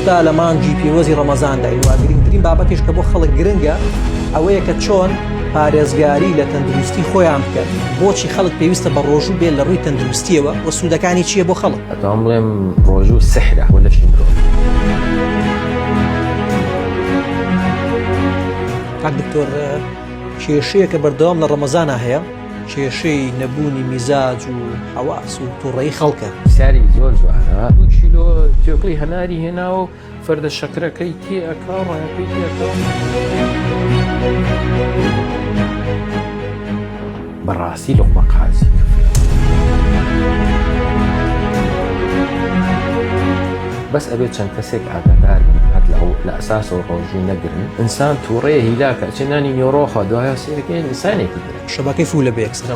ئێستا لە مانگی پیرۆزی ڕەمەزانداین و گرنگترین بابەتیش کە بۆ خەڵک گرنگە ئەوەیە کە چۆن پارێزگاری لە تەندروستی خۆیان بکەن بۆچی خەڵک پێویستە بە ڕۆژوو بێت لە ڕووی تەندروستیەوە و سوودەکانی چییە بۆ خەڵک؟ ئەتوانم بڵێم ڕۆژوو سحرە بۆ لەشی مرۆڤ. کاک دکتۆر کێشەیەکە بەردەوام لە ڕەمەزانا هەیە کێشەی نەبوونی میزاج و حەواس و توڕەیی خەڵکە. پرسیاری زۆر جوانە. دوو کیلۆ توێکڵی هەناری هێناوە و فەردە شەکرەکەی تێ ئەکا و ڕەنگەکەی تێ ئەکا و. بەڕاستی لوقمە قازی کفرە. بەس ئەبێ چەند کەسێک ئاگادار بن هەر لە لە ئەساسەوە ڕۆژوو نەگرن ئینسان توڕەیە هیلاکە ئەچێ نانی نیوەڕۆ خوا دوایە سەیرەکەی ئینسانێکی ترە. شەبەکەی فولە بێ یەکسەر.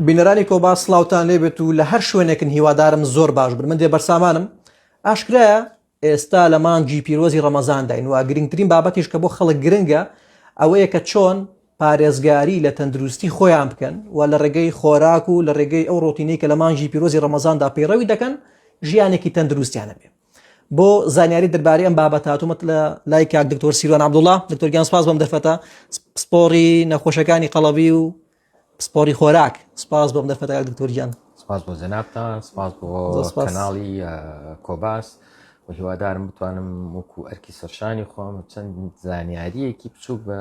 بینەرانی کۆبا سڵاوتان لێبێت و لە هەر شوێنێکن هیوادارم زۆر باش بن من دێبەر سامانم ئاشکرایە ئێستا لە مانگی پیرۆزی ڕەمەزانداین و گرنگترین بابەتیش کە بۆ خەڵک گرنگە ئەوەیە کە چۆن پارێزگاری لە تەندروستی خۆیان بکەن و لە ڕێگەی خۆراک و لە ڕێگەی ئەو ڕۆتینەی کە لە مانگی پیرۆزی ڕەمەزاندا پەیڕەوی دەکەن ژیانێکی تەندروستیان هەبێ. بۆ زانیاری دەربارەی ئەم بابەتە هاتوومەت لە لای کاک دکتۆر سیروان عەبدوڵڵا دکتۆر گیان سپاس بۆم دەرفەتە پسپۆڕی نەخۆشەکانی قەڵەوی و پسپۆڕی خۆراک سپاس بۆم دەرفەتە کاک دکتۆر گیان. سپاس بۆ جەنابتان سپاس بۆ کەناڵی کۆباس و هیوادارم بتوانم وەکو ئەرکی سەرشانی خۆم چەند زانیاریەکی بچووک بە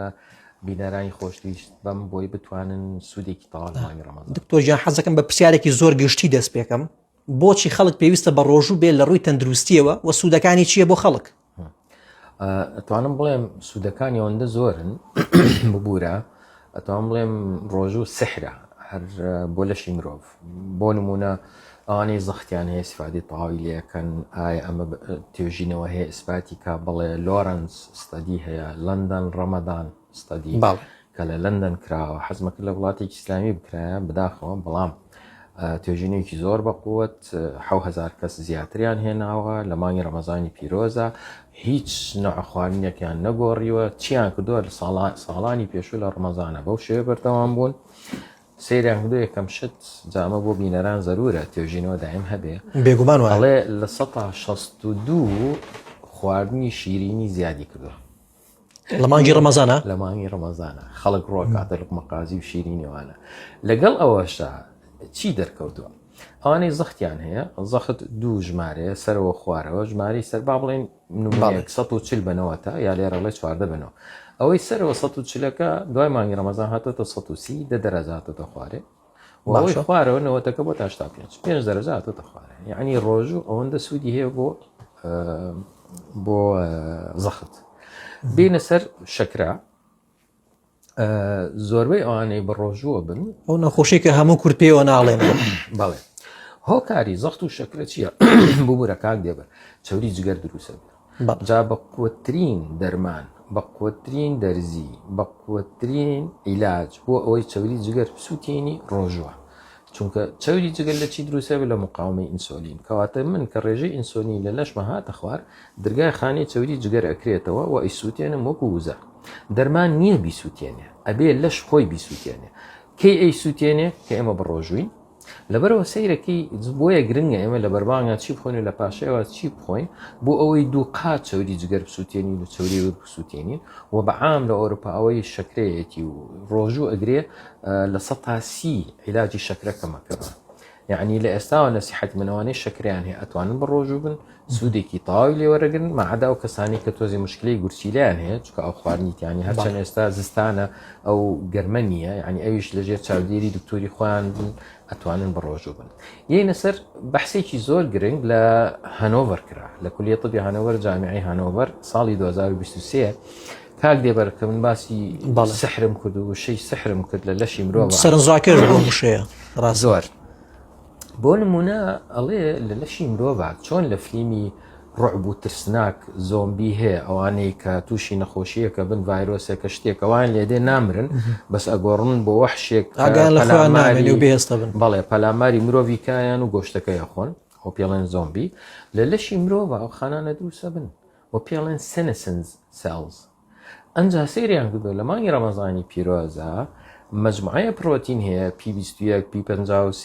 بینەرانی خۆشویست بەم بۆی بتوانن سوودێکی تەواو لە مانگی ڕەمەزان. دکتۆر گیان حەزەکەم بە پرسیارێکی زۆر گشتی دەست پێکەم بۆچی خەڵک پێویستە بە ڕۆژوو بێت لە ڕووی تەندروستیەوە و سوودەکانی چییە بۆ خەڵک؟ ئەتوانم بڵێم سوودەکانی ئەوەندە زۆرن ببوورە ئەتوانم بڵێم ڕۆژوو سحرە هەر بۆ لەشی مرۆڤ بۆ نمونە ئەوانەی زەختیان هەیە سفادی تەواوی لەکەن ئایا ئەمە توێژینەوە هەیە ئیسپاتی کا بڵێ Lawrence study هەیە لەندەن ڕەمەدان study کە لە لەندەن کراوە حەزمەکە لە وڵاتێکی ئیسلامی بکرایە بەداخەوە بەڵام توێژینەوەیەکی زۆر بەقوت 1000 کەس زیاتریان هێناوە لە مانگی ڕەمەزانی پیرۆزە هیچ نوع خواردنێکیان نەگۆڕیوە چیان کردووە لە ساڵانی پێشوو لە ڕەمەزانە بەو شێوە بەردەوام بوون سەیریان کردو یەکەم شت جامە بۆ بینەران زەرورە توێژینەوە دایم هەبێ بێگومان وایە. ئەڵێ 62% خواردنی شیرینی زیادی کردووە لە مانگی ڕەمەزانە لە مانگی ڕەمەزانە خەڵک ڕۆکاتە لقمە قازی و شیرینیوانە لەگەڵ ئەوەشا چی دەرکەوتووە ئەوانەی زەختیان هەیە زەخت دوو ژمارەیە سەرەوە خوارەوە ژمارەی سەر با بڵێن نمونەیەک 140 بەنەوەتە یا لێرە ڵێ 14 بنەوە ئەوەی سەرەوە 140ەکە دوای مانگی ڕەمەزان هاتۆتە 130 دە دەرەجە هاتۆتە خوارێ ئەوەی خوارەوە نەوەتەکە بۆ تا 85 پێنج دەرەجە هاتۆتە خوارێ یعنی ڕۆژوو ئەوەندە سوودی هەیە بۆ بۆ زەخت بینە سەر شەکرە زۆربەی ئەوانەی بە ڕۆژووە بن ئەو نەخۆشی کە هەموو کورد پێوە ناڵێن بەڵێ هۆکاری زەخت و شەکرە چییە ببوورە کاک دێبەر چوری جگەر دروستە جا بە قوترین دەرمان بە قوترین دەرزی بە قوترین عیلاج بۆ ئەوەی چوری جگەر بسووتێنی ڕۆژوە چونکە چەوری جگەر لە چی دروست ئەبێت لە مقاومەی ئینسۆلین کەواتە من کە ڕێژەی ئینسۆلین لە لەشمە هاتە خوار درگای خانەی چەوری جگەر ئەکرێتەوە و ئەیسووتێنم وەکو وزە دەرمان نییە بیسووتێنێ ئەبێ لەش خۆی بیسووتێنێ کەی ئەیسووتێنێ کە ئێمە بەڕۆژووین لەبەرەوە سەیرەکەی بۆیە گرنگە ئێمە لە بەربانگا چی بخۆین و لە پاشەوە چی بخۆین بۆ ئەوەی دوو قات چەوری جگەر بسووتێنین و چەوری ورگ بسووتێنین و بە عام لە ئەوروپا ئەوەی شەکرەیەتی و ڕۆژوو ئەگرێ 30% عیلاجی شەکرە کەمەکەەوە یعنی لە ئێستاوە نەسیحەتی من ئەوانەی شەکریان هەیە ئەتوانن بە ڕۆژوو بن سوودێکی تەواوی لێوەرەگرن مەعدا ئەو کەسانی کە تۆزی مشکلەی گورچیلیان هەیە چونکە ئەو خواردنیتیانی هەرچەند ئێستا زستانە ئەو گەرمە نییە یعنی ئەویش لەژێر چاودێری دکتۆری خۆیان بن ئەتوانن بە ڕۆژوو بن یەینە سەر بەحسێکی زۆر گرنگ لە هەنۆڤەر کرا لە کولیە طبی هەنۆڤەر جامیعی هەنۆڤەر ساڵی 2023 کاک دێبەر کە من باسی سحرم کرد و وشەی سحرم کرد لە لەشی مرۆڤ سەرنجڕاکێش بۆ وشەیە ڕاست زۆر بۆ نمونە ئەڵێ لە لەشی مرۆڤ چۆن لە فلیمی ڕعب و ترسناک زۆمبی هەیە ئەوانەی کە تووشی نەخۆشیەکە بن ڤایرۆسێکە شتێکەوان لێدێ نامرن بەس ئەگۆڕن بۆ وەحشێک بەڵێ پەلاماری مرۆڤی کایان و گۆشتەکەی خۆن ئەو پێڵێن زۆمبی لە لەشی مرۆڤ ئەو خانانە دروسە بن و پێڵێن senescence cells ئەنجا سەیریان کردووە لە مانگی ڕەمەزانی پیرۆزە مەجموعەیە پرۆتین هەیە P21 P53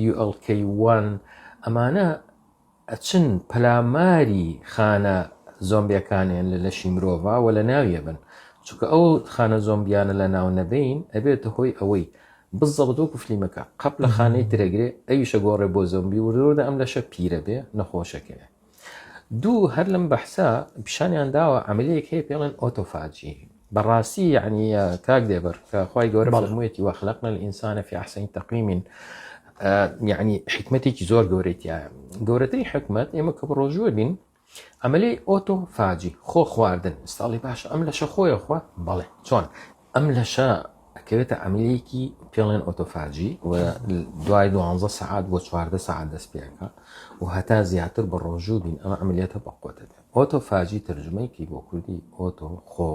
ULK1 ئەمانە. ئەچن پەلاماری خانە زۆمبیەکانیان لە لەشی مرۆڤا و لە ناویە بن چونکە ئەو خانە زۆمبیانە لە ناو نەبەین ئەبێتە هۆی ئەوەی بزەبت وەکو فلیمەکە قەپ لە خانەی ترەگرێ ئەویشە گۆڕێ بۆ زۆمبی وردە وردە ئەم لەشە پیرە بێ نەخۆشەکەوێ. دوو هەر لەم بەحسە پیشانیان داوە عەمەلیەک هەیە پێڵێن autophagy بەڕاستی یعنی کاک دێبەر کە خوای گەورە فەرموویەتی وخلقنا الإنسان في أحسن تقويم یعنی حکمتێکی زۆر گەورەی تایە گەورەترین حکمت ئێمە کە بەڕۆژووە بین عەمەلی autophagy خۆ خواردن ئستاڵی باشە ئەم لەشە خۆیە خوا بەڵێ چۆن ئەم لەشە ئەکەوێتە عەمەلیەکی پێڵێن autophagy و دوای دوانزە سەعات بۆ 14 سەعات دەست پێەکە و هەتا زیاتر بە ڕۆژوو بین ئەمە عەمەلیەتە بەقوەتە بێت autophagy تەرجومەی کەی بۆ کوردی auto خۆ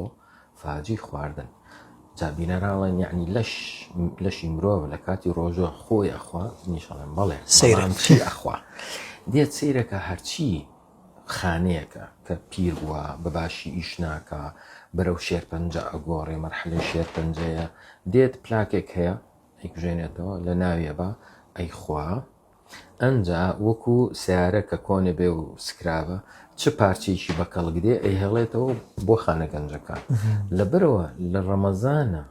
phagy خواردن جا بینەراڵێن یعنی لەش لەشی مرۆڤ لە کاتی ڕۆژوە خۆی ئەخوا نیشەڵێن بەڵێ سەیرم چی ئەخوا دێت سەیرەکە هەرچی خانەیەکە کە پیر بووە بە باشی ئیش ناکا بەرەو شێرپەنجە ئەگۆڕێ مەرحەلەی شێرپەنجەیە دێت پلاکێک هەیە ئەیکوژێنێتەوە لە ناویە بە ئەیخوا ئەنجا وەکو سیارە کە کۆنە بێ و سکرابە چ پارچەیەکی بە کەڵک دێ ئەیهێڵێتەوە بۆ خانە گەنجەکان لەبەرەوە لە ڕەمەزانە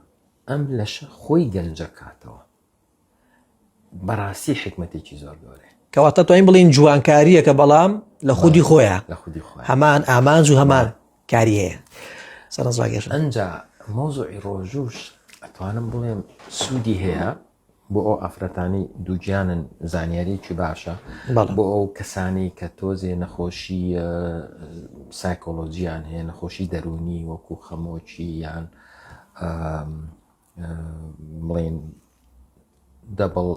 ئەم لەشە خۆی گەنجەکاتەوە بەڕاستی حیکمەتێکی زۆر گەورەیە. کەواتە توانین بڵێین جوانکارییەکە بەڵام لە خودی خۆیە لە خودی خۆیان هەمان ئامانج و هەمان کاری هەیە سەرنج ڕاکێشن. ئەنجا مەوزوعی ڕۆژووش ئەتوانم بڵێم سوودی هەیە بۆ ئەو ئافرەتانی دووگیانن زانیاریەکی باشە بۆ ئەو کەسانی کە تۆزێ نەخۆشی سایکۆلۆجیان هەیە نەخۆشی دەروونی وەکو خەمۆکی یان بڵێن دەبڵ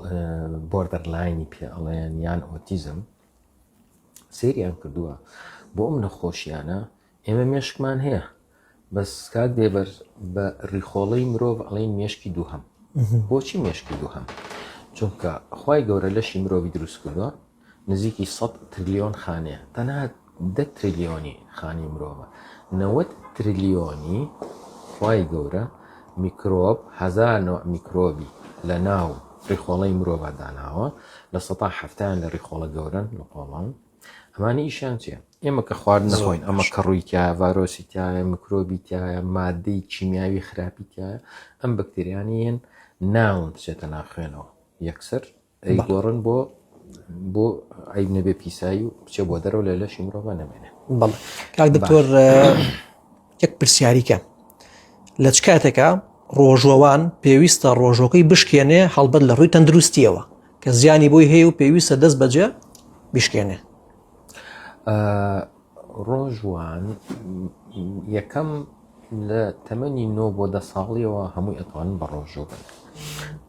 borderline ی پێ ئەڵێن یان ئۆتیزم سریان کردووە بۆ ئەم نەخۆشیانە ئێمە مێشکمان هەیە بەس کاک دێبەر بە ڕیخۆڵەی مرۆڤ ئەڵێن مێشکی دووهەم بۆچی مێشکی دووهەم چونکە خی گەورە لەشی مرۆڤی دروست کردووە نزیکی 100 تریلیۆن خانەیە تەنها دە تریلیۆنی خانی مرۆڤە 90 تریلیۆنی خوای گەورە میکرۆب هەزار نوع میکرۆبی لە ناو ڕیخۆڵەی مرۆڤا داناوە لە سەتا حەفتایان لە ڕیخۆڵە گەورەن لە قۆڵان ئەمانە ئیشیان چییە ئێمە کە خواردن نەخۆین ئەمە کەڕووی تایە ڤایرۆسی تایە میکرۆبی تایە مادەی کیمیاوی خراپی تایە ئەم بەکتریانیان ناون بچێتە ناخوێنەوە یەکسەر ئەیگۆڕن بۆ بۆ عیب نەبێ پیسایی و بچێ بۆ دەرەوە لە لەشی مرۆڤ نەمێنێ بەڵێ کاک دکتۆر یەک پرسیاریکە لە چ کاتێکە ڕۆژوەوان پێویستە ڕۆژۆکەی بشکێنێ هەڵبەت لە ڕووی تەندروستیەوە کە زیانی بۆی هەیە و پێویستە دەست بەجێ بشکێنێ ڕۆژوان یەکەم لە تەمەنی نۆ بۆ دە ساڵیەوە هەمووی ئەتوانن بە ڕۆژوو بن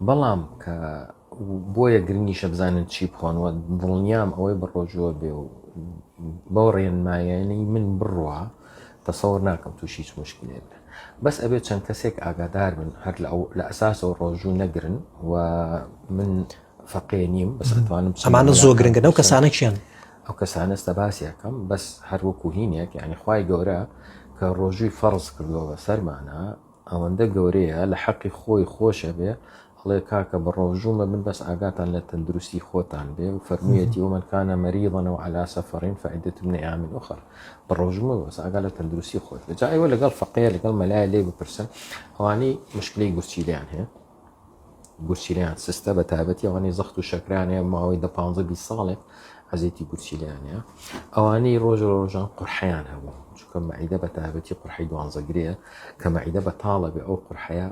بەڵام کە بۆیە گرنگیشە بزانن چی بخۆن و دڵنیام ئەوەی بە ڕۆژووە بێ و بەو ڕێنمایانەی من بڕوا تەسەور ناکەم تووشی هیچ مشکلێ بن بەس ئەبێت چەند کەسێک ئاگادار بن هەر لە ئەو لە ئەساسەوە ڕۆژوو نەگرن و من فەقێ نیم بەس ئەتوانم ئەمانە زۆر گرنگە ئەو کەسانە کێن ئەو کەسانە ئێستا باسی ئەکەم بەس هەر وەکو هینێک یعنی خوای گەورە کە ڕۆژووی فەرز کردووە بەسەرمانە ئەوەندە گەورەیە لە حەقی خۆی خۆشە بێ ئەڵێ کاکە بە ڕۆژوو مەبن بەس ئاگاتان لە تەندروستی خۆتان بێ و فەرموویەتی ومن كان مريضا أو على سفر فعدة من أيام أخر بە ڕۆژوو مەبە بەس ئاگا لە تەندروستی خۆت بێ جا ئێوە لەگەڵ فەقێ لەگەڵ مەلای لێ بپرسن ئەوانەی مشکلەی گورچیلیان هەیە گورچیلەیان سستە بە تایبەتی ئەوانەی زەخت و شەکران هەیە ماوەی دە پانزە 20 ساڵێک ئەزێتی گورچیلەیان هەیە ئەوانەی ڕۆژ ڕۆژان قورحیان هەبوو چونکە مەعیدە بە تایبەتی قورحی دوانزەگرەیە کە مەعیدە بەتاڵە بێ ئەو قورحەیە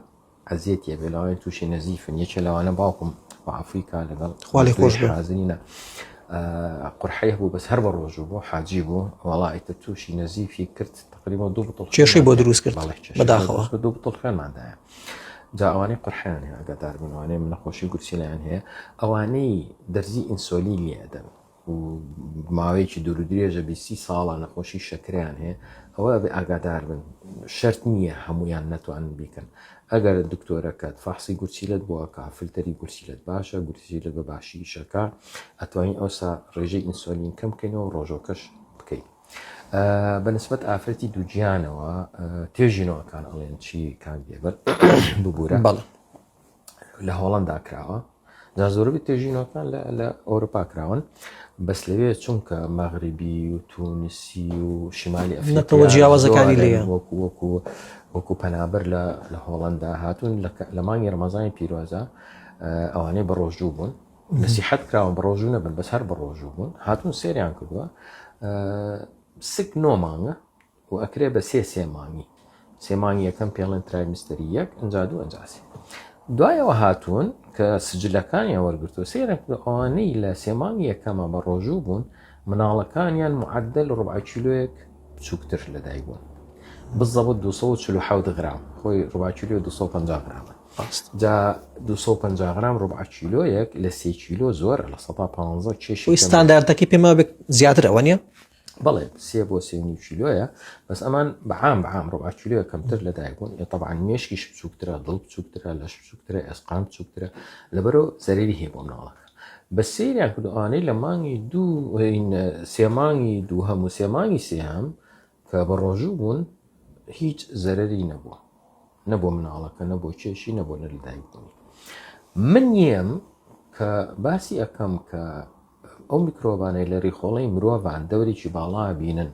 ئەزیەتیە بێ لەوانەیە تووشی نەزیفن یەکێ لەوانە باوکم بە ئەفریکا لەگەڵ خوالی خۆش بێ حازرینە قورحەی هەبوو بەس هەر بە ڕۆژوو بوو حاجی بوو وەڵا ئیتر تووشی نەزیفی کرد تقریبا دوو بتڵ کێشەی بۆ دروست کرد بەداخەوە دوو بتڵ خوێنماندایە جا ئەوانەی قورحیان هەیە ئاگادار بن ئەوانەی نەخۆشی گورچیلەیان هەیە ئەوانەی دەرزی ئینسۆلین لێ ئەدەن و ماوەیەکی دوور و درێژە بیسی ساڵە نەخۆشی شەکریان هەیە ئەوە ئەبێ ئاگادار بن شەرت نییە هەمویان نەتوانن بیکەن ئەگەر دکتۆرەکەت فەحسی گورچیلەت بۆ ئەکا فلتەری گورچیلەت باشە گورچیلەت بە باشی ئیشەکە ئەتوانین ئەوسا ڕێژەی ئینسۆلین کەم بکەینەوە ڕۆژۆکەش بکەین بە نسبەت ئافرەتی دووگیانەوە توێژینەوەکان ئەڵێن چی کاک دێبەر ببوورە بەڵێ لە هۆڵندا کراوە جا زۆربەی توێژینەوەکان لە لە ئەوروپا کراون بەس لەوێ چونکە مەغریبی و تونسی و شمالی ئەفریقیا نەتەوە جیاوازەکانی زۆرن لێیە. وەکو وەکو وەکو پەنابەر لە لە هۆڵەندا هاتوون لە لە مانگی ڕەمەزانی پیرۆزە ئەوانەی بە ڕۆژوو بوون نسیحەت کراون بە ڕۆژوو نەبن بەس هەر بە ڕۆژوو بوون هاتوون سێریان کردووە سک نۆ مانگە و ئەکرێ بە سێ سێ مانگی سێ مانگی یەکەم پێڵێن trimester ی یەک ئەنجا دوو ئەنجا سێ دوایەوە هاتوون کە سجلەکانیان وەرگرتووە سەیران کردو ئەوانەی لە سێ مانگی یەکەمە بە ڕۆژوو بوون مناڵەکانیان معدل ڕبع کیلۆیەک بچووکتر لەدایک بوون بالضبط 247 غرام خۆی ڕبع کیلۆ 250 غرامە جا 250 غرام ڕبع کیلۆیەک لە سێ کیلۆ زۆرە لە 15 کێشی ستانداردەکەی پێما زیاتر ئەوە نییە بەڵێ سێ بۆ سێ نیو کیلۆیە بەس ئەمان بەعام بەعام ڕبع کیلۆیە کەمتر لە دایک بوون ئێ تەبعەن مێشکیش بچووکترە دڵ بچووکترە لەش بچووکترە ئێسقان بچووکترە لەبەرەوە زەرەری هەیە بۆ مناڵەکە بە سەیریان کرد ئەوانەی لە مانگی دوو سێ مانگی دووهەم و سێ مانگی سێهەم کە بە ڕۆژوو بوون هیچ زەرەری نەبووە نە بۆ مناڵەکە نە بۆ کێشی نە بۆ لەدایکبوونی من یەم کە باسی ئەەکەم کە ئەو میکرۆبانەی لە ریخۆڵەی مرۆڤان دەورێکی باڵا بینن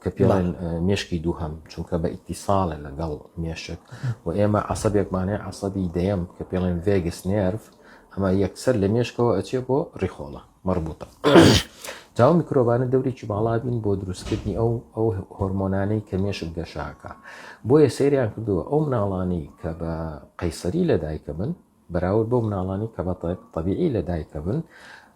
کە پێڵێن مێشکی دووهەم چونکە بە ئیتیساڵە لەگەڵ مێشک و ئێمە عسەبێکمانەیە عسەبی دەیەم کە پێڵێن vagus nerve ئەمە یەکسەر لە مێشکەوە ئەچێ بۆ ریخۆڵە مەربوتە جاو میکرۆبانە دەورێکی باڵا بین بۆ دروستکردنی ئەو ئەو هۆرمۆنانەی کە مێشک گەشاکە بۆیە سەیریان کردووە ئەو مناڵانی کە بە قەیسەری لەدایکە بن بەراورد بەو مناڵانەی کە بە تەبیعی لە دایکەبن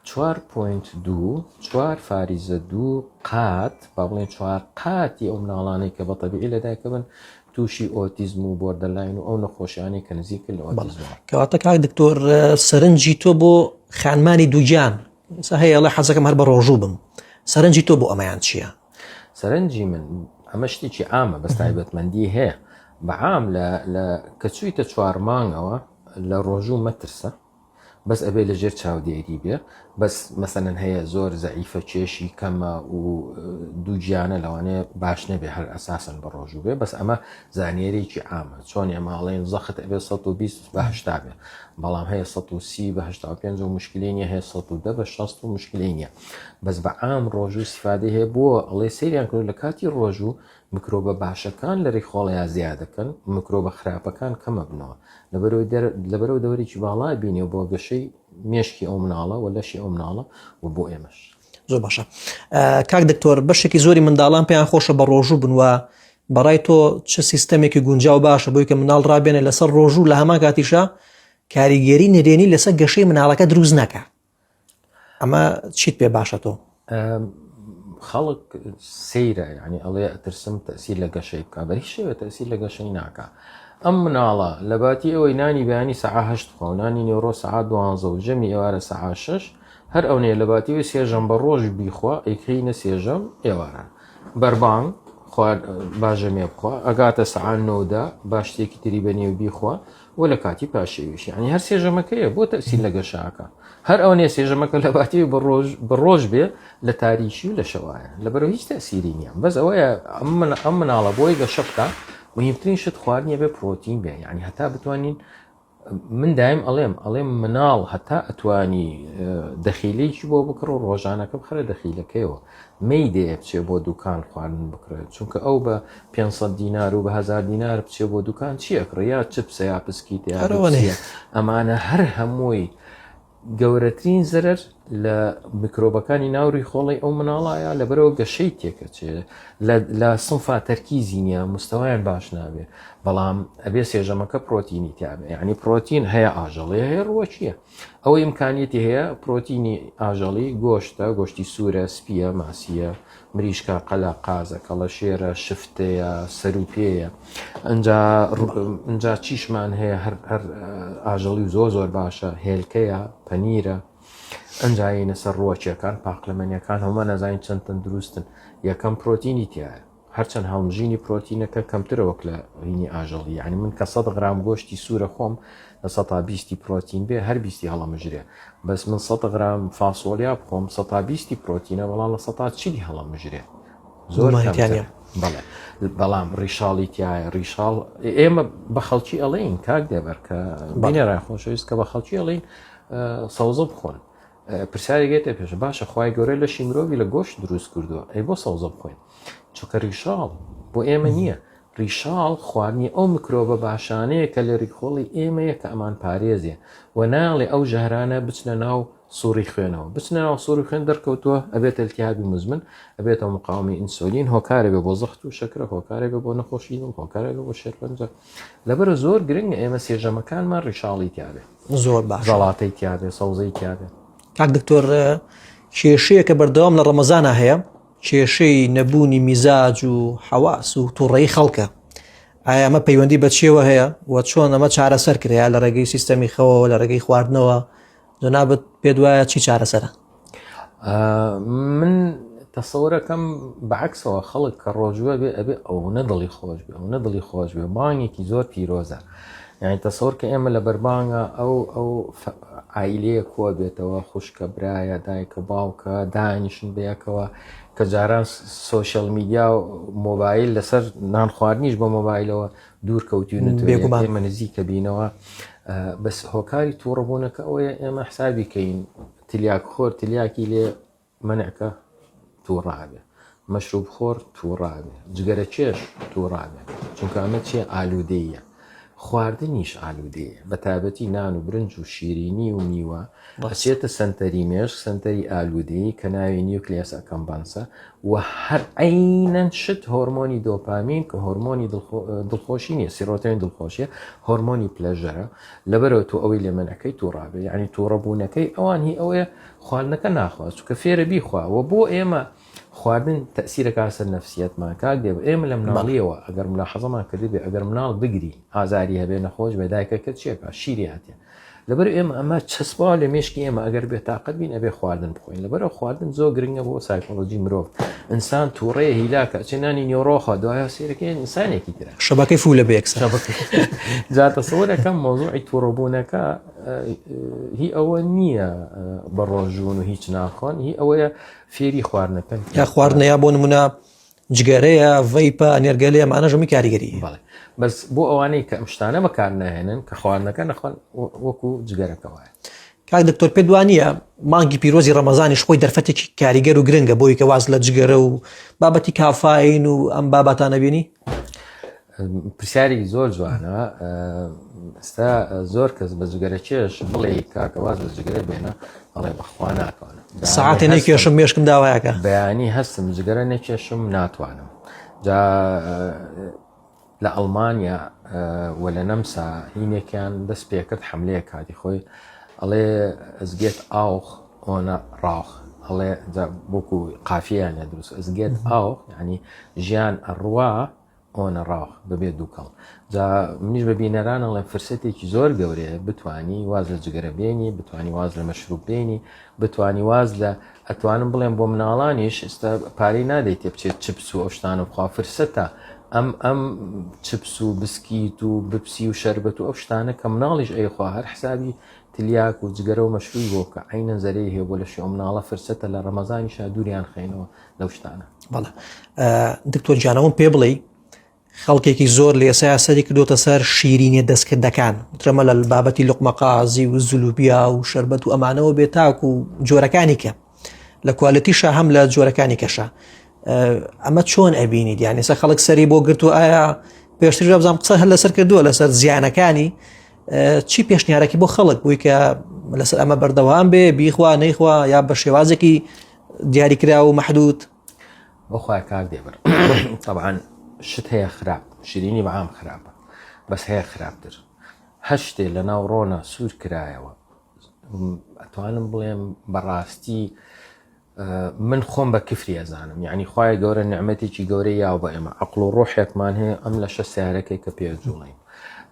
4.2 چوار فاریزە دوو قات با بڵێن چوار قاتی ئەو مناڵانەی کە بە تەبیعی لە دایکەبن تووشی ئۆتیزم و borderline و ئەو نەخۆشیانەی کە نزیکن لە ئۆتیزمەوە. کەواتە کاک دکتۆر سەرنجی تۆ بۆ خانمانی دووگیان ئێستا هەیە ئەڵێ حەزەکەم هەر بە ڕۆژوو بم سەرنجی تۆ بۆ ئەمەیان چییە؟ سەرنجی من ئەمە شتێکی عامە بەس تایبەتمەندی هەیە بە عام لە لە کە چوویتە چوار مانگەوە لە ڕۆژوو مەترسە بەس ئەبێ لە ژێر چاودێری بێ بەس مەسەلەن هەیە زۆر زەعیفە کێشی کەمە و دووگیانە لەوانەیە باش نەبێ هەر ئەساسن بە ڕۆژوو بێ بەس ئەمە زانیاریی عامە چۆن ئێمە ئەڵێن زەخت ئەبێ 120 بە 80 بێ بەڵام هەیە 130 بە 85 و مشکلی نیە هەیە 110 بە 60 و مشکلی نیە بەس بە عام ڕۆژوو سیفادەی هەیە بۆ ئەڵێ سەیریان کرد لە کاتی ڕۆژوو مکرۆبە باشەکان لە ریخۆڵەیا زیاد دەکەن مکرۆبە خراپەکان کەمەبنەوە لەبەرەوە دەورێکی باڵا بینێ بۆ گەشەی مێشکی ئەو مناڵە و لەشی ئەو مناڵە و بۆ ئێمەش. زۆر باشە کاک دکتۆر بەشێکی زۆری منداڵان پێیان خۆشە بە ڕۆژوو بن و بەڕای تۆ چ سیستەمێکی گونجاو باشە بۆی کە مناڵ ڕابێنێ لەسەر ڕۆژوو لە هەمان کاتیشا کاریگەری نەرێنی لەسەر گەشەی مناڵەکە دروست نەکە ئەمە چیت پێ باشە تۆ؟ خەڵک سەیرە یعنی ئەڵێ ئەترسم تەسیر لە گەشەی بکە بە هیچ شێوە تەسیر لە گەشەی ناکە ئەم مناڵە لە باتی ئەوەی نانی بەیانی سەعا هەشت بخوا و نانی نێوڕۆ سەعا دوانزە و ژەمی ئێوارە سەعا شەش هەر ئەونەیە لە باتی ئەوەی سێژەم بە ڕۆژ بیخوا ئەیکەینە سێژەم ئێواران بەربانگ خوارد با ژەمێ بخوا ئەگاتە سەعا نۆدا با شتێکی تری بە نێو بیخوا و لە کاتی پاشێویش یعنی هەر سێژەمەکەیە بۆ تەسیر لە گەشاکە هەر ئەو نیە سێژەمەکە لە باتی بە ڕۆژ بە ڕۆژ بێ لە تاریکی و لە شەوایە لەبەرەوە هیچ تەسیری نییە بەس ئەوەیە ئەم ئەم مناڵە بۆی گەشە بکە مهمترین شت خواردنیە بێ پرۆتین بێ یعنی هەتا بتوانین من دایم ئەڵێم ئەڵێم مناڵ هەتا ئەتوانی دەخیلەیەکی بۆ بکڕ و ڕۆژانەکە بخەرە دەخیلەکەیەوە مەیدەیە بچێ بۆ دوکان خواردن بکڕێت چونکە ئەو بە 500 دینار و بە هزار دینار بچێ بۆ دوکان چی ئەکڕێ یا چپسە یا پسکیتە یا بپسیە ئەمانە هەر هەمووی گەورەترین زەرەر لە میکرۆبەکانی ناو ریخۆڵەی ئەو مناڵایە لەبەرەوە گەشەی تێکەچێ لە سنفا تەرکیزی نییە مستەوایان باش نابێ بەڵام ئەبێ سێژەمەکە پرۆتینی تیاابێ یعنی پرۆتین هەیە ئاژەڵی هەیە ڕوەکیە ئەوەی ئیمکانیەتی هەیە پرۆتینی ئاژەڵی گۆشتە گۆشتی سوورە سپیە ماسیە مریشکە قەلە قازە کەڵەشێرە شفتەیە سەروپێیە ئەجا ئەجا چیشمان هەیە هەر هەر ئاژەڵی و زۆر زۆر باشە هێلکەیە پەنیرە ئەجا یینە سەر ڕوەکیەکان پاقلەمەنیەکان هەموو نەزانین چەند تەندروستن یەکەم پرۆتینی تایە هەرچەند هەڵمژینی پرۆتینەکە کەمترە وەک لە هینی ئاژەڵی یعنی من کە 100 غرام گۆشتی سوورە خۆم لە سەتا بیستی پرۆتین بێ هەر بیستی هەڵەمژرێ بەس من 100 غرام فاسۆلیا بخۆم سەتا بیستی پرۆتینە بەڵام لە سەتا چلی هەڵەمژرێ زۆر کەمترە بەڵێ بەڵام ڕیشاڵی تایە ڕیشاڵ ئێمە بە خەڵکی ئەڵێین کاک دێبەر کە بینەران خۆشەویست کە بە خەڵکی ئەڵێین. سەوزە بخۆن. پرسیارێک یەتە پێش باشە خوای گەورە لەشی مرۆڤی لە گۆشت دروست کردووە ئەی بۆ سەوزە بخۆین؟ چونکە ریشاڵ بۆ ئێمە نییە ریشاڵ خواردنی ئەو میکرۆبە باشانەیە کە لە ریخۆڵی ئێمەیە کە ئەمان پارێزێ و نایەڵێ ئەو ژەهرانە بچنە ناو سوڕی خوێنەوە بچنە ناو سوڕی خوێن دەرکەوتووە ئەبێتە التهابی مزمن ئەبێتە مقاومی ئینسۆلین هۆکارە بێ بۆ زەخت و شەکرە هۆکارە بێ بۆ نەخۆشی دڵ هۆکارە بێ بۆ شێرپەنجە لەبەرە زۆر گرنگە ئێمە سێژەمەکانمان ڕیشاڵی تیاابێ زۆر باش زەڵاتەی تیاابێ سەوزەی تیاابێ کاک دکتۆر کێشەیەکە بەردەوام لە ڕەمەزانە هەیە کێشەی نەبوونی میزاج و حەواس و تووڕەی خەڵکە ئایا ئەمە پەیوەندی بە چیەوە هەیە و چۆن ئەمە چارەسەر کرێ لە ڕێگەی سیستەمی خەوەوە لە ڕێگەی خواردنەوە جەنابت پێت وایە چی چارەسەرە؟ من تەسەورەکەم بەعکسەوە خەڵک کە ڕۆژوە بێ ئەبێ ئەو نە دڵی خۆش بێ ئەو نە دڵی خۆش بێ مانگێکی زۆر پیرۆزە یعنی تەسەور کە ئێمە لە بەربانگە ئەو ئەو عیلەیە کۆ بێتەوە خوشکە برایە دایکە باوکە دانیشن بەیەکەوە کە جاران social media و مۆبایل لەسەر نان خواردنیش بە مۆبایلەوە دوور کەوتوینەتەوە بێگومان. ئێمە نزیکە بینەوە بەس هۆکاری تووڕەبوونەکە ئەوەیە ئێمە حسابی کەین تلیاک خۆر تلیاکی لێ مەنعکە تووڕابێ مەشروب خۆر تووڕابێ جگەرە کێش تووڕابێ چونکە ئەمە چیە ئالوودەیە خواردنیش ئالوودەیە بە تایبەتی نان و برنج و شیرینی و میوە ئەچێتە سەنتەری مێشک سەنتەری ئالوودەیی کە ناوی nucleus accumbens ە و هەر عەینەن شت هۆرمۆنی دۆپامین کە هۆرمۆنی دڵخۆشی نییە سیرۆتۆنین دڵخۆشیە هۆرمۆنی pleasure ە لەبەرەوە تۆ ئەوەی لێ مەنعەکەی تووڕابێ یعنی تووڕەبوونەکەی ئەوان هی ئەوەیە خواردنەکە ناخوا چونکە فێرە بیخوا و بۆ ئێمە خواردن تەسیرەکە سەر نەفسیەتمان کاک دێ ئێمە لە مناڵیەوە ئەگەر ملاحەزەمان کردبێ ئەگەر مناڵ بگری ئازاری هەبێ نەخۆش بێ دایکەکە چیەکە شیری هاتێ لەبەر ئێمە ئەمە چەسپاوە لە مێشکی ئێمە ئەگەر بێتاقەت بین ئەبێ خواردن بخۆین لەبەرە خواردن زۆر گرنگە بۆ سایکۆلۆژی مرۆڤ ئینسان تووڕەیە هیلاکە ئەچێ نانی نیوەڕۆخوا دوایە سێرەکەی ئینسانێکی ترە شەبەکەی فولە بێ یەکسەر جا تەسەوەرەکەم مەوزوعی تووڕەبوونەکە هی ئەوە نییە بە ڕۆژوون و هیچ ناخۆن هی ئەوەیە فێری خواردنەکەن یا خواردنە یا بۆ نمونە جگەرەیە، ڤەیپە، نێرگەلەیە، ئەمانەش هەمووی کاریگەری هەیە. بەڵێ بەس بۆ ئەوانەی کە ئەم شتانە بەکار ناهێنن کە خواردنەکە نەخۆن وەکو جگەرەکە وایە. کاک دکتۆر پێت وا نییە مانگی پیرۆزی ڕەمەزانیش خۆی دەرفەتێکی کاریگەر و گرنگە بۆی کە واز لە جگەرە و بابەتی کافاین و ئەم بابەتانە بینی؟ پرسیارێکی زۆر جوانە ئێستا زۆر کەس بە جگەرە کێش بڵێ کاکە واز لە جگەرە بێنە ئەڵێ بەخوا ناتوانم ساعتێ نەکێشم مێشکم داوایەکە بەیانی هەستم جگەرە نەکێشم ناتوانم جا لە ئەڵمانیا و لە نەمسا هینێکیان دەست پێکرد حملەیە کاتی خۆی ئەڵێ es geht auch ohne Rauch ئەڵێ وەکو قافیان لە دروست es geht auch یعنی ژیان ئەڕوا ohne Rauch بەبێ دووکەڵ. جا منیش بە بینەران ئەڵێم فرسەتێکی زۆر گەورەیە بتانی واز لە جگەرە بێنی بتانی واز لە مەشروب بێنی بتانی واز لە ئەتوانم بڵێم بۆ مناڵانیش ئێستا پارەی نادەیت تێ بچێت چپس و ئەو شتانە بخوا فرسەتە ئەم ئەم چپس و بسکیت و بپسی و شەربەت و ئەو شتانە کە مناڵیش ئەیخوا هەر حسابی تلیاک و جگەرە و مەشروبی بۆ بکە عەینەن زەرەی هەیە بۆ لەشی ئەو مناڵە فرسەتە لە ڕەمەزانیشا دووریان خەینەوە لەو شتانە. بەڵێ دکتۆر گیان ئەوم پێ بڵێی خەڵکێکی زۆر لە ئێستا سەری کردوتە سەر شیرینیە دەستکردەکان ترەمە لە بابەتی لقمە قازی و زلوبیا و شربەت و ئەمانەوە بێ تاک و جۆرەکانی کە لە quality شا هەم لە جۆرەکانی کەشە ئەمە چۆن ئەبینی دیان ئێستا خەڵک سەری بۆ گرت و ئایا پێشتر بزانام قسە هەر لەسەر کردووە لەسەر زیانەکانی چی پێشنیارەکی بۆ خەڵک بووی کە لەسەر ئەمە بەردەوام بێ بیخوا نەیخوا یا بە شێوازێکی دیاریکراو و مەحدود. بەخوای کاک دێبەر تەبعەن شت هەیە خراپ شیرینی بەعام خراپە بەس هەیە خراپتر هەر شتێ لە ناو ڕۆنە سوور کرایەوە ئەتوانم بڵێم بەڕاستی من خۆم بە کفری ئەزانم یعنی خوای گەورە نعمەتێکی گەورەی یاوە بە ئێمە عقل و ڕۆحێکمان هەیە ئەم لەشە سیارەکەی کە پێ جوڵین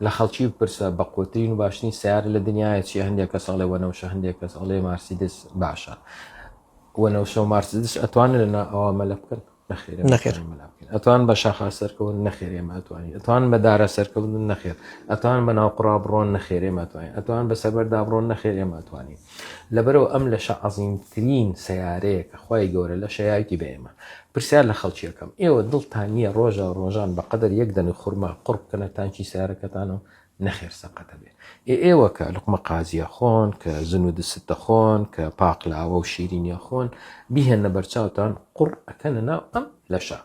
لە خەڵکی بپرسە بە قوترین و باشترین سیارە لە دنیاە چی هەندێک کەس ئەڵێ وەنەوشە هەندێک کەس ئەڵێ مارسیدس باشە وەنەوشە و مارسیدس ئەتوانن لە ئەوە مەلە بکەن نەخێر نەخێر ئەتوان بە شاخا سەرکەون نەخێر ئێمە ئەتوانین ئەتوان بە دارە سەرکەون نەخێر ئەتوان بە ناو قڕا بڕۆن نەخێر ئێمە ئەتوانین ئەتوان بە سەربەردا بڕۆن نەخێر ئێمە ئەتوانین لەبەرەوە ئەم لەشە عەزیمترین سەیارەیە کە خوای گەورە لەشە یاویتی بە ئێمە پرسیار لە خەڵکی ئەکەم ئێوە دڵتان نییە ڕۆژە ڕۆژان بە قەدەر یەک دەنک خورما قوڕ بکەنە تانکی سەیارەکەتانەوە؟ نەخێر سەقەتە بێ. ئێ ئێوە کە لوقمە قازیە خۆن، کە زن و دست دەخۆن، کە پاقلاوە و شیرینیە خۆن، بیهێننە بەرچاوتان قوڕ ئەکەنە ناو ئەم لەشە.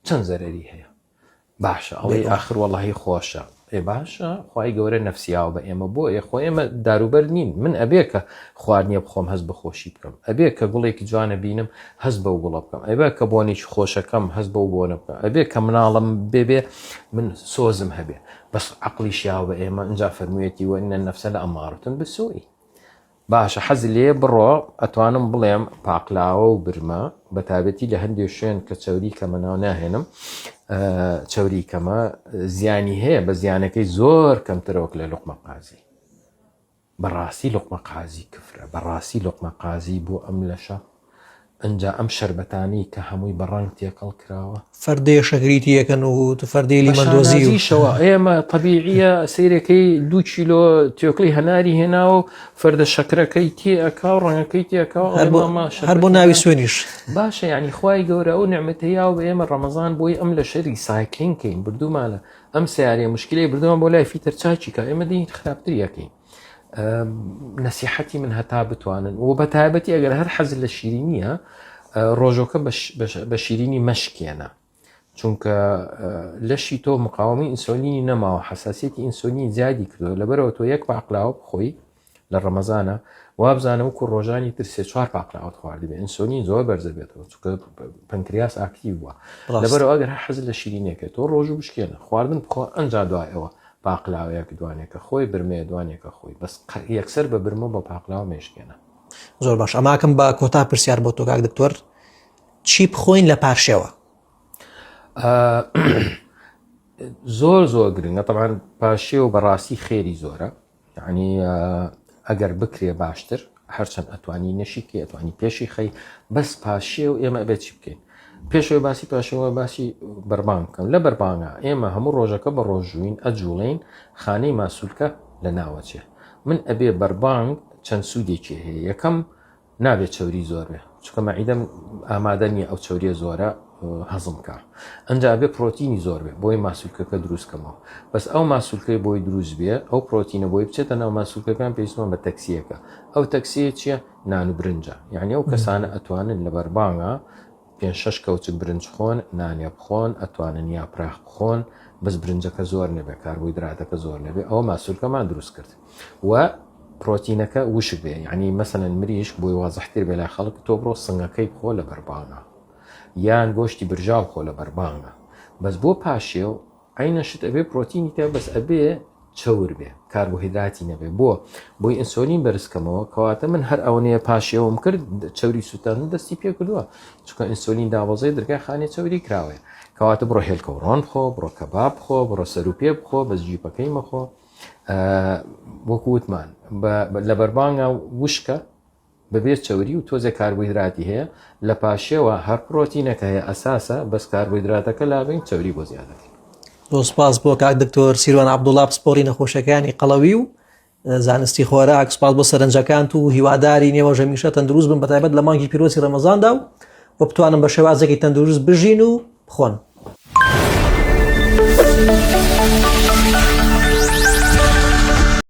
چەند زەرەری هەیە. باشە ئەڵێی ئاخر وەڵاهی خۆشە. ئێ باشە خوای گەورە نەفسی یاوە بە ئێمە بۆ ئێ خۆ ئێمە داروبەرد نین من ئەبێ کە خواردنیە بخۆم هەست بە خۆشی بکەم ئەبێ کە گوڵێکی جوانە بینم هەست بەو گوڵە بکەم ئەبێ کە بۆنێکی خۆشەکەم هەست بەو بۆنە بکەم ئەبێ کە مناڵم بێ بێ من سۆزم هەبێ بەس عەقڵیش یاوە بە ئێمە ئینجا فەرموویەتی وان النفس لامارة بالسوء باشە حەز لێیە بڕۆ ئەتوانم بڵێم پاقلاوە و برمە بە تابەتی لە هەندێک شوێن کە چەوری کەمە ناو ناهێنم چەوری کەمە زیانی هەیە بە زیانەکەی زۆر کەمترەوەک لە لوقمە قازی بەڕاستی لوقمە قازی کفرە بەڕاستی لوقمە قازی بۆ ئەم لەشە ئنجا ئەم شەربەتانەی کە هەمووی بە ڕەنگ تێکەڵ کراوە. فەردەیە شەکری تێکەن و فەردەی لیمەندۆزی و. شەوە ئێمە تەبیعیە سەیرەکەی دوو کیلۆ تێکڵی هەناری هێناوە و فەردە شەکرەکەی تێ ئەکا و ڕەنگەکەی تێ ئەکا و هەر بۆ هەر بۆ ناوی سوێنیش. باشە یعنی خوای گەورە ئەو نیعمەتەی یاوە بە ئێمە ڕەمەزان بۆی ئەم لەشە recycling کەین بردوومانە ئەم سەیارەیە مشکلەی بردوومان بۆ لای fitter چاکی کا ئێمە دێین خراپتری ئەکەین. نەسیحەتی من هەتا بتوانن و بە تایبەتی ئەگەر هەر حەز لە شیرینیە ڕۆژۆکە بە شیرینی مەشکێنە چونکە لەشی تۆ مقاومی ئینسۆلینی نەماوە حساسیەتی ئینسۆلینی زیادی کردووە لەبەرەوە تۆ یەک پاقلاوە بخۆی لە ڕەمەزانە وابزانە وەکو ڕۆژانی تر سێ چوار پاقلاوەت خواردبێ ئینسۆلین زۆر بەرزە بێتەوە چونکە پەنکریاس active بووە لەبەرەوە ئەگەر حەز لە شیرینێکە تۆ ڕۆژوو بشکێنە خواردن بخۆ ئەنجا دوای ئەوە پاقلاوەیەک دوانێکە خۆی برمەیە دوانێکە خۆی بەس یەکسەر بە برمە بە پاقلاوە مێشکێنە. زۆر باش ئەماکەم بە کۆتا پرسیار بۆ تۆ کاک دکتۆر چی بخۆین لە پارشێوە؟ زۆر زۆر گرنگە تەبعەن پارشێو بەڕاستی خێری زۆرە یعنی ئەگەر بکرێ باشتر هەرچەند ئەتوانی نەشی کەی ئەتوانی پێشی خەی بەس پاشێ و ئێمە ئەبێت چی بکەین پێشەوەی باسی پاشەوە باسی بەربانگ بکەم لە بەربانگا ئێمە هەموو ڕۆژەکە بە ڕۆژوین ئەجوڵین خانەی ماسولکە لە ناوەچێ من ئەبێ بەربانگ چەند سوودێکی هەیە یەکەم نابێت چەوری زۆر بێ چونکە مەعیدەم ئامادە نییە ئەو چەوریە زۆرە هەزم کا ئەنجا ئەبێ پرۆتینی زۆر بێ بۆی ماسولکەکە دروست کەمەوە بەس ئەو ماسولکەی بۆی دروست بێ ئەو پرۆتینە بۆی بچێتە ناو ماسولکەکان پێویستمان بە تەکسیەکە ئەو تەکسیە چییە نان و برنجە یعنی ئەو کەسانە ئەتوانن لە بەربانگا پێنج شەش کەوچک برنج خۆن نانێ بخۆن ئەتوانن یاپراخ بخۆن بەس برنجەکە زۆر نەبێ کاربۆیدراتەکە زۆر نەبێ ئەوە ماسولکەمان دروست کرد و پرۆتینەکە وشک بێ یعنی مەسەلەن مریشک بۆی وازحتر بێ لای خەڵک تۆ بڕۆ سنگەکەی بخۆ لە بەربانگا یان گۆشتی برژاو بخۆ لە بەربانگا بەس بۆ پاشێو عەینە شت ئەبێ پرۆتینی تیا بەس ئەبێ چەور بێ کاربۆهیدراتی نەبێ بۆ بۆی ئینسۆلین بەرز کەمەوە کەواتە من هەر ئەوەنەیە پاشێوم کرد چەوری سووتاندن دەستی پێ کردووە چونکە ئینسۆلین دابەزێ درگای خانەی چەوری کراوەیە کەواتە بڕۆ هێلکە و ڕۆن بخۆ بڕۆ کەباب بخۆ بڕۆ سەروپێ بخۆ بەس جیپەکەی مەخۆ وەکو وتمان لە بەربانگا وشکە بەبێ چەوری و تۆزێ کاربۆهیدراتی هەیە لە پاشێوە هەر پرۆتینەکە هەیە ئەساسە بەس کاربۆهیدراتەکە لابەین چەوری بۆ زیاد دەکەین. زۆر سپاس بۆ کاک دکتۆر سیروان عەبدوڵا پسپۆڕی نەخۆشیەکانی قەڵەوی و زانستی خۆراک سپاس بۆ سەرنجەکانت و هیواداری نێوەش هەمیشە تەندروست بن بەتایبەت لە مانگی پیرۆزی ڕەمەزاندا و بتوانن بە شێوازێکی تەندروست بژین و بخۆن.